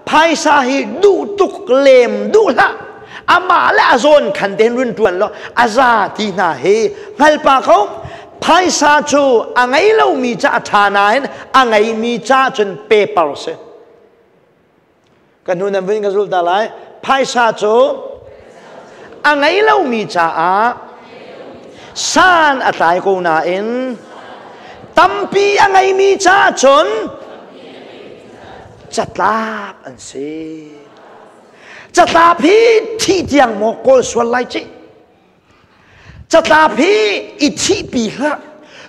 Phaisa hi duh tuk lem duh hlah. Amah le a zawn khan ten run tuan lo a za ti hna hi hngal pa ko. Phaisa cu a ngei lomi ca a ṭha nain a ngeimi ca cun paper si. Kan hnu nan vun ka zul ta lai. Phaisa cu a ngei lomi caah san a tlai ko nain tampi a ngeimi caah cun catlap an si. Catlap hi thih tiang maw kawl sual lai cih. Catlap hi i thihpi hlah.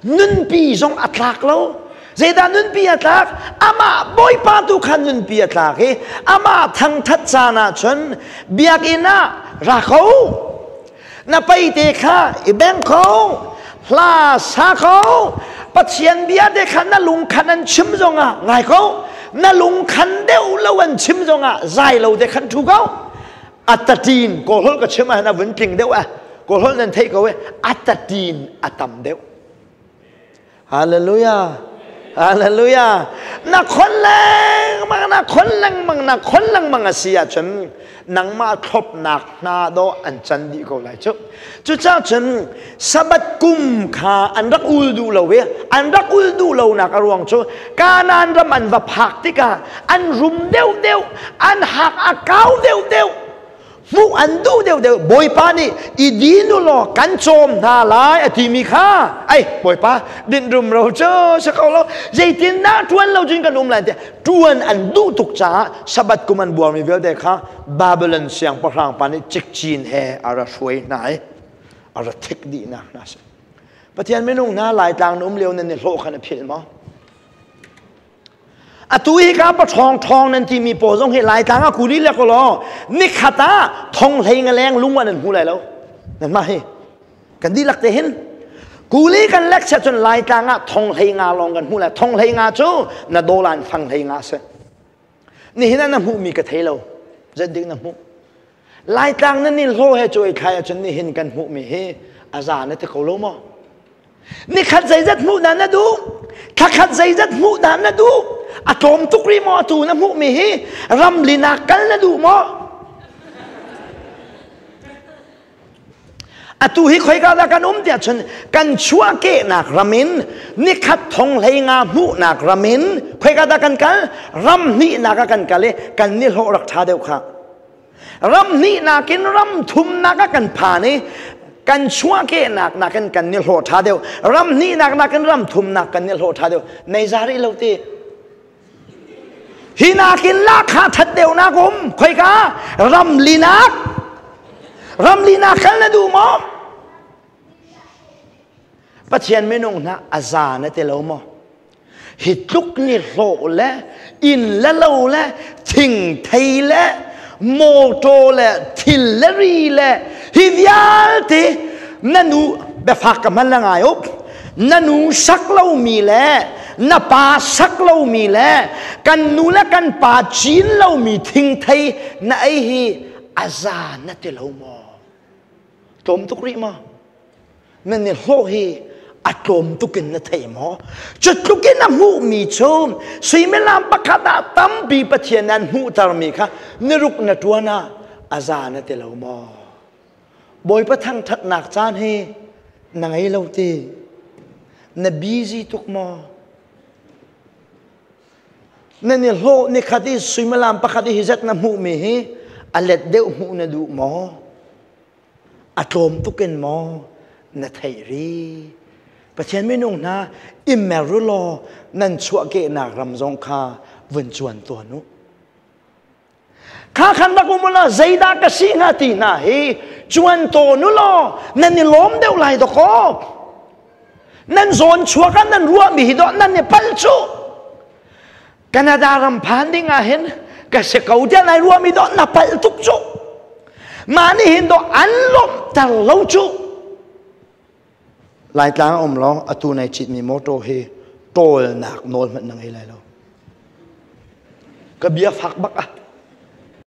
Nunpi zong a tlak lo. Zeidah nunpi a tlak? Amah Bawipa tu khan nunpi a tlak i amah thangthat caan ah cun biakinn ah ra ko. Na peite kha i beng ko. Hla sa ko. Pathian bia te kha na lungkhan an chim zongah ngai ko. Na lungkhan deuh lo an chim zongah zai lo te khan thu ko. Atatin kawlholh ka chim ahhin a vun tling deuh ah kawlholh nan theih ko e atatin a tam deuh. Hallelujah. Hallelujah. Na khon lengmang na khon lengmang na khon lengmang a si ahcun nangmah thlopnak hna dawh an can dih ko lai cu. Cucaah cun Sabbath kum kha an rak ul duh lo i an rak ul duh lonak a ruang cu Kanaan ram an va phak tikah an rum deuhdeuh, an hak a kau deuhdeuh, hmuh an duh deuhdeuh. Bawipa nih i din u law kan cawm hna lai a timi kha ai Bawipa dinh rumro cu si ko lo zeitindah ṭuan lo cun kan um lai tiah ṭuan an duh tuk caah Sabbath kum an buarmi vialte kha Babylon siangpahrang pa nih cikcin he a ra hruai hna i a ra thik dihnak hna si. Pathian minung hna Laitlang na um lio nan i hlawh khan a philh maw? Atu hi ka pa ṭhawng ṭhawng nan timi pawl zong hi Laitlang a kuli le ko law nikhat ah thong hlei nga leng lung an hmu lai lo. Nan mah hi kan dihlak te hin kuli kan lek chia cun Laitlang ah thong hlei nga lawng kan hmu lai. Thong hlei nga cu na dolan fang hlei nga si. Nihin ah na hmuhmi ka thei lo. Zeitik na hmuh? Laitlang nan i hlaw he cuai thlai ahcun nihin kan hmuhmi hi a za na ti ko lo maw? Nikhat zeizat hmuh dah na duh? Thlakhat zeizat hmuh dah na duh? A tlawm tuk rih maw atu na hmuhmi hi? Ramlinak kal na duh maw? Atu hi khoika dah kan um tiah cun kan chuahkehnak ram in nikhat thong hlei nga hmuhnak ram in khoika dah kan kal? Ram hnihnak ah kan kal i kan nihlawh rak ṭha deuh kha. Ram hnihnak in ram thumnak ah kan phan i kan chuahkehnak nakin kan nihlawh ṭha deuh. Ram hnihnak nakin ram thumnak kan nihlawh ṭha deuh. Nei za rih lo ti. Hi nakin lahkhah that deuhnak um khoika ram linak ram linak kal na duh maw? Pathian minung hna a za na ti lo maw? Hi tluk ni hlawh le inn le lo le thingthei le mawṭaw le thil le ri le hi vialte na nu biafak ka hman la ngai up na nu sak lomi le na pa sak lomi le kan nu le kan pa cin lomi thingthei na ei hi a za na ti lo maw? Tlawm tuk rih maw? Na ni hlawh hi a tlawm tuk in na thei maw? Cu tluk in a hmuhmi cu suimilam pakhat ah tampi Pathian an hmuhtermi kha niruk na ṭuan ah a za na ti lo maw? Bawipa thangṭhatnak caan hi na ngei lo ti? Na busy tuk maw? Na ni hlawh nikhat i suimilam pakhat i hi zat na hmuhmi hi a let deuh hmuh na duh maw? A tlawm tuk in maw na theih rih? Pathian minung hna i mer u law nan chuahkehnak ram zong kha vun cuan tuan u. Kha khan rak um ulaw zeidah ka si hnga ti hna hi cuan tawn u law nan i lawm deuh lai dawkaw. Nan zawn chuak ah nan ruahmi hi dawh nan i palh cu. Canada ram phan ding ah hin ka si ko tiah nai ruahmi dawh na palh tuk cu. Mah nih hin dawh an lawmhter lo cu. Laitlang um law atu nai citmi motor hi tawlnak nawl hmanh na ngei lai lo. Ka bia fak bak ah.